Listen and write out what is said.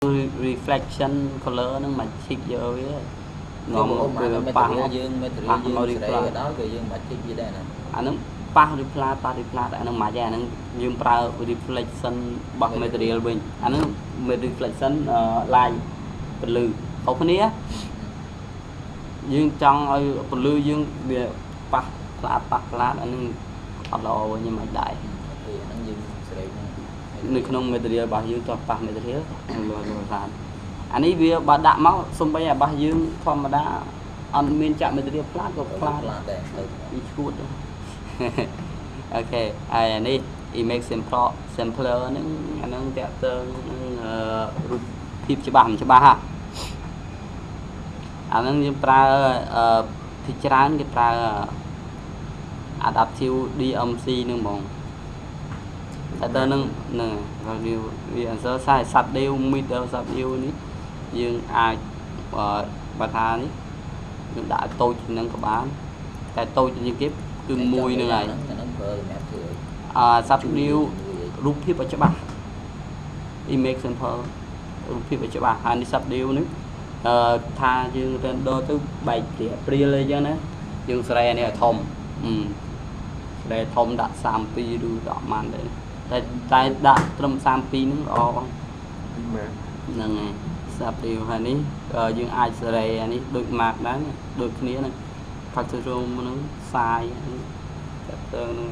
Reflection color ហ្នឹងមិនឈិកយកវា ងំ គឺ ប៉ះយើង material យើងសេរីក៏ដោយក៏យើងមិនឈិកវាដែរណា។ អាហ្នឹងប៉ះ reflect ប៉ះ reflect អាហ្នឹងមិនទេអាហ្នឹងយើងប្រើ reflection របស់ material វិញអាហ្នឹង reflection light ពន្លឺខុសគ្នាយើងចង់ឲ្យពន្លឺយើងវាប៉ះផ្លាតប៉ះផ្លាតអាហ្នឹងអត់ល្អវិញមិនដែរ។ អាហ្នឹងយើងសេរីហ្នឹង នៅក្នុង material របស់យើងតោះប៉ះ material លឺលឺផ្លាតអានេះវាបើដាក់មកសំបីអារបស់យើងធម្មតាអត់មានចាក់ material ផ្លាតក៏ផ្លាត ដែរទៅ វាឈួត។ OK ហើយអានេះ image sample sampler ហ្នឹងអាហ្នឹងតាក់ទងនឹងរូបភាពច្បាស់មិនច្បាស់ហ่ะអាហ្នឹងយើងប្រើអឺភាគច្រើនគេប្រើ adaptive DMC ហ្នឹងហ្មងតែទៅនឹងហ្នឹងវាវា answer ខ្សែ subdiv middle subdiv នេះយើងអាចបើថានេះយើងដាក់តូចជាងហ្នឹងក៏បានតែតូចជាងគេគឺមួយហ្នឹងហើយ ហ្នឹងប្រើសម្រាប់ធ្វើ អឺ subdiv រូបភាពឲ្យច្បាស់ image sample រូបភាពឲ្យច្បាស់ហើយនេះ subdiv នេះអឺថាយើង render ទៅបែកព្រាព្រាលអីចឹងណាយើងស្រែនេះឲ្យធំអឺស្រែធំដាក់32ឬដាក់ម៉ានដែរតែតែដាក់ត្រឹម32ហ្នឹងល្អបងហ្នឹងហើយ subdiv ហើយនេះយើងអាចសេរីអានេះដូច mask ដែរដូចគ្នាហ្នឹង culture room ហ្នឹងសាយហ្នឹងតើនឹង